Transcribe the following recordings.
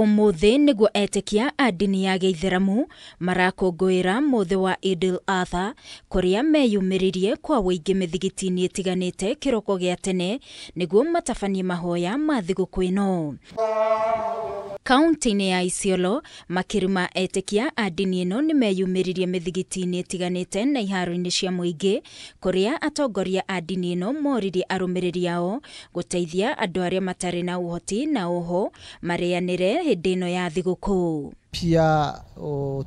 Ũmũthĩ nĩguo etĩkia a ndini ya gĩithĩramu marakũngũĩra mũthĩ wa Eid-ul-Adha kũrĩa meyumĩririe kwa ũingĩ mĩthigiti-inĩ ĩtiganĩte kĩroko gĩa tene nĩguo matabanie mahoya ma thigũkũ ĩno. Kaunti-inĩ ya Isiolo, makiri ma etĩkia a ndini ĩno nĩmeyumĩririe mĩthigiti-inĩ ĩtiganĩte na iharo-inĩ cia mũingĩ kũrĩa atongoria a ndini ĩno moririe arũmĩrĩri ao gũteithia andũ arĩa matarĩ na ũhoti na oho marĩanĩre hĩndĩ ĩno ya thigũkũ. Pia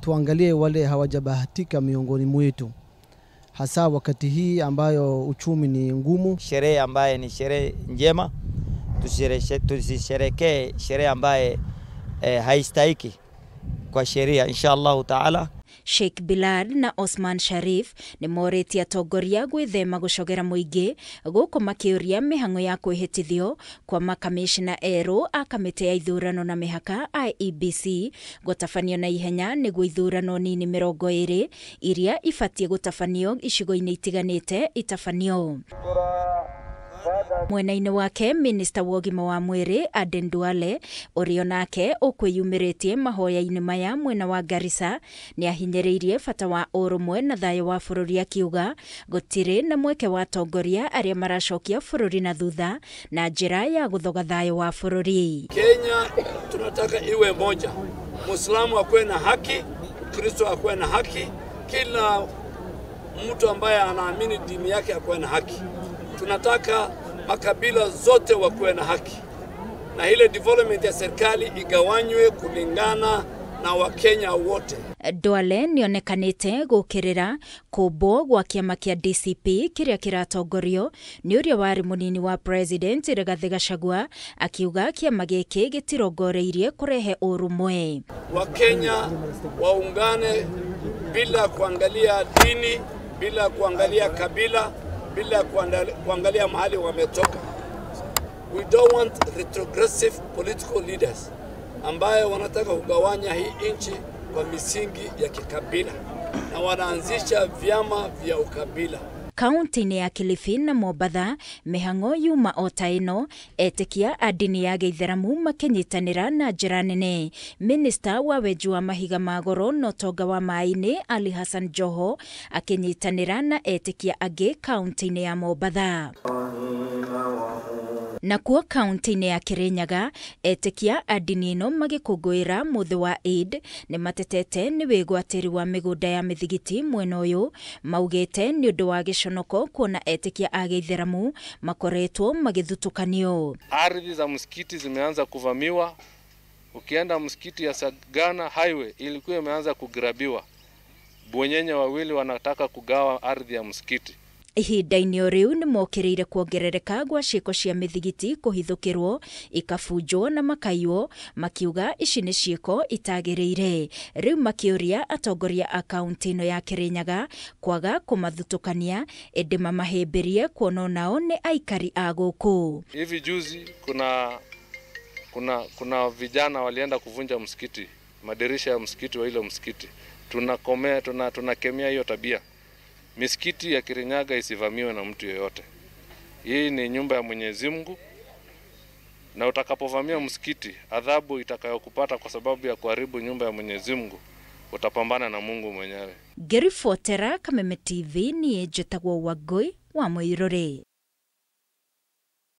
tuangalie wale hawajabahatika miongoni mwetu, hasa wakati hii ambayo uchumi ni ngumu. Sherehe ambaye ni sherehe njema, tusisherekee sherehe ambaye haistahiki kwa sheria, insha Allahu taala. Sheikh Bilal na Osman Sharif nĩ morĩtie atongoria gwĩthema gũcogera mũingĩ gũkũ makĩũria mĩhang'o ya kwĩhĩtithio kwa makamishna erũ a kamĩtĩ ya ithurano na mĩhaka IEBC gũtabanio na ihenya nĩguo ithurano nini 20 iria ibatiĩ gũtabanio icigo-inĩ itiganĩte itabanio. Mwena-inĩ wake minista wa ũgima wa mwĩrĩ Aden Duale ũrĩa nake ũkwĩyumĩrĩtie mahoya-inĩ maya mwena wa Garissa nĩahinyĩrĩirie bata wa ũrũmwe na thayũ wa bũrũri akiuga gũtirĩ na mweke wa atongoria arĩa maracokia bũrũri na thutha na njĩra ya gũthoga thayũ wa bũrũri. Kenya tunataka iwe moja, Muislamu akuwe na haki, Mkristo akuwe na haki, kila mtu ambaye anaamini dini yake akuwe na haki. Tunataka makabila zote wakuwe na haki, na ile development ya serikali igawanywe kulingana na Wakenya wote. Duale nĩonekanĩte gũkĩrĩra kũmbwo gwa kĩama kĩa DCP kĩrĩa kĩratongorio nĩ ũrĩa warĩ mũnini wa president Rigathĩ Gachagua akiuga kĩama gĩkĩ gĩtirongoreirie kũrehe ũrũmwe. Wakenya waungane bila kuangalia dini, bila kuangalia kabila, bila kuangalia mahali wametoka. We don't want retrogressive political leaders ambaye wanataka kugawanya hii nchi kwa misingi ya kikabila na wanaanzisha vyama vya ukabila. Kaunti-inĩ ya Kilifi na Mombatha mĩhang'o yuma o ta ĩno etĩkia a ndini ya gĩithĩramu makĩnyitanĩra na njĩra nene. Minista wa wenji wa mahiga ma goro na ũtonga wa maĩ-inĩ Ali Hassan Joho akĩnyitanĩra na etĩkia angĩ kaunti-inĩ ya Mombatha. Nakuo kaunti-inĩ ya Kirinyaga etĩkia a ndini ĩno magĩkũngũĩra mũthĩ wa Eid nĩmatetete nĩ wĩgwatĩri wa mĩgũnda ya mĩthigiti mwena ũyũ maugĩte nĩ ũndũ wa gĩconoko kuona etĩkia a gĩithĩramu makoretwo magĩthutũkanio. Ardhi za msikiti zimeanza kuvamiwa. Ukienda msikiti ya Sagana Highway ilikuwa imeanza kugrabiwa. Bwenyenye wawili wanataka kugawa ardhi ya msikiti. Ihinda-inĩ o rĩu nĩmokĩrĩire kuongerereka gwa ciĩko cia mĩthigiti kũhithũkĩrwo ikabunjwo na makaiywo makiuga ici nĩ ciĩko itagĩrĩire. Rĩu makĩũria atongoria a kaunti ĩno ya Kirinyaga kwaga kũmathutũkania ĩndĩ mamahĩmbĩrie kuona onao nĩ aikari a gũkũ. Hivi juzi kuna vijana walienda kuvunja msikiti, madirisha ya msikiti wa ile msikiti. Tunakomea, tunakemea hiyo tabia. Misikiti ya Kirinyaga isivamiwe na mtu yeyote. Hii ni nyumba ya Mwenyezi Mungu, na utakapovamia msikiti, adhabu itakayokupata kwa sababu ya kuharibu nyumba ya Mwenyezi Mungu, utapambana na Mungu mwenyewe. Ngĩribotera Kameme TV niĩ njĩtagwo Wangũi wa Mũirũrĩ.